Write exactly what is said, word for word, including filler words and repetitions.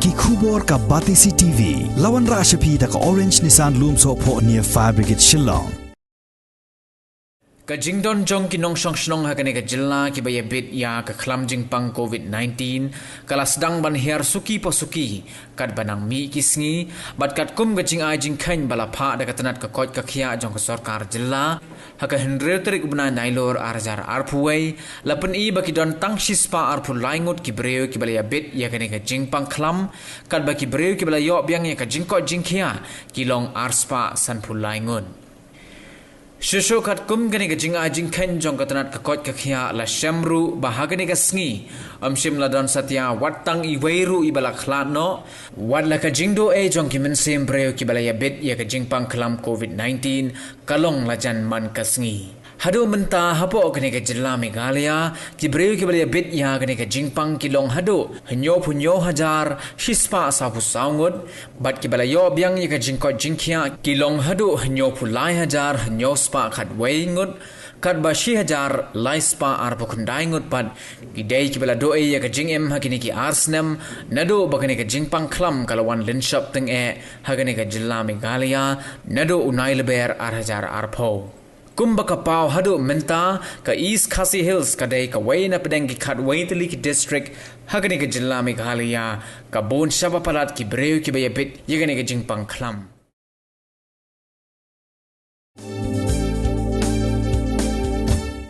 Ki khubor ka Batesi T V. La wanrah sha phi da ka Orange Nissan Lumsohphoh near Fire Brigade Shillong. Ka jingdon jong ki nongshong shnong ha kane ka jylla kiba ïabit ïa ka khlam jingpang COVID nineteen ka la sdang ban hiar suki pa suki, katba nang mih ki sngi, bad katkum ka jingai jingkheiñ ba la phah da ka tnat ka koit ka khiah jong ka sorkar jylla, ha ka hynriew tarik u bnai Nailur ar hajar arphew wei, la pyni ba ki don tang shispah arphew lai ngut ki briew kiba la ïabit ïa kane ka jingpang khlam, katba ki briew kiba la ïoh biang ïa ka jingkoit jingkhiah ki long arspah sanphew lai ngut. Shuh shuh katkum kane ka jingai jingkheiñ jong ka tnat ka koit ka khiah, la shem ruh ba ha kane ka sngi ym shym la don satia wat tang iwei ruh iba la khlad noh, wat la ka jingduh ei jong ki mynsiem briew kiba la ïabit ïa ka jingpang khlam COVID nineteen ka long la jan man ka sngi. Haduh mynta hapoh kane ka jylla Meghalaya, ki briew kiba la ïabit ïa kane ka jingpang ki long haduh hynñiewphew hynñiew hajar shispah sawphew saw ngut, bad kiba la ïoh biang ïa ka jingkoit jingkhiah ki long haduh hynñiewphew lai hajar hynñiewspah khatwei ngut, katba shi hajar laispah arphew khyndai ngut pat ki dei kiba la duh ei ïa ka jingim ha kine ki ar snem, naduh ba kane ka jingpang khlam ka la wan lynshop tyngeh ha kane ka jylla Meghalaya naduh u Nailur ar hajar arphew. Kumba ka paw haduh mynta, ka East Khasi Hills ka dei kawei na pdeng ki khatwei tylli ki district ha kane ka jylla Meghalaya ka bun shaba palat ki briew kiba ïabit ïa kane ka jingpang khlam.